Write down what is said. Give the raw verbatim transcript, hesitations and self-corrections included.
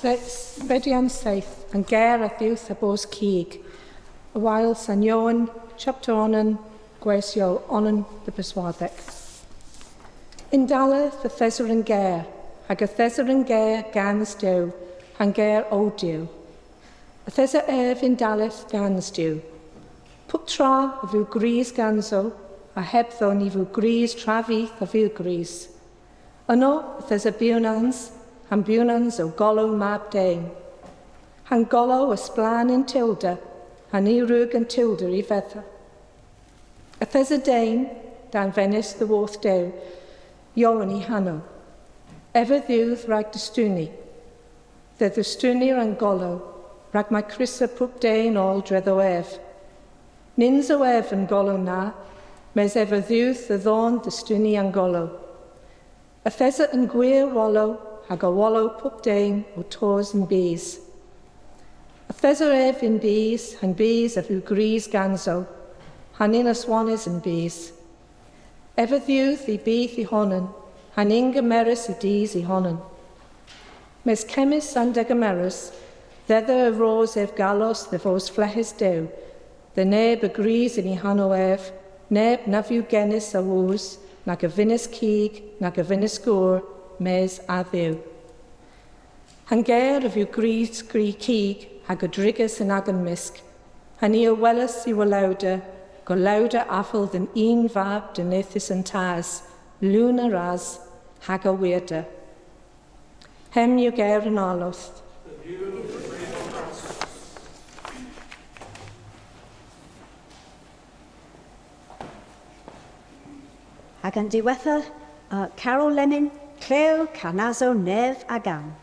Re-, Redyans seyth, an ger a dheuth ha bos kig. Aweyl Sen Jowan, chapter onan, gwers onan dhe beswardhek. Yn dalleth yth esa an ger, hag yth esa an ger gans Duw, ha'n ger o Duw. Yth esa ev yn dalleth gans Duw. Pub tra a veu gwrys ganso, ha hebdho ny veu gwrys travyth a veu gwrys. Ynno yth esa bewnans, ha'n bewnans o golow mab den. Ha'n golow a splann yn tylda, ha ny wrug an tylda y fetha. Yth esa den, danvenys dhyworth Duw, Jowan y hanow. Ev a dheuth rag dustuni. Dhe dhustuni an golow, rag may kryssa pub den oll dredho ev. Nyns o ev an golow na, mes ev a dheuth dhe dhon dhustuni an golow. Yth esa an gwir wolow, hag a wolow pub den ow tos y'n bys. Yth esa ev y'n bys, ha'n bys a veu gwrys ganso, ha ny'n aswonnas an bys. Ev a dheuth y bydh y honan, ha ny'n gemeras y dus y honan. Mes kemmys a'n degemeras, dhedha y ros ev gallos dhe vos fleghes Duw, dhe neb a grys yn y hanow ev, neb na veu genys a woos, nag a vynnas kig, nag a vynnas gour, mes a Dhuw. Ha'n ger a veu gwrys, gwrys kig, hag a drigas yn agan mysk, ha ni a welas y wolowder, golowder avel dhe'n unn vab dinythys an Tas, leun a ras, hag a wirder. Hemm yw ger an Arlodh. Hag an diwettha, uh, karol lemmyn, klew kanasow nev a gan.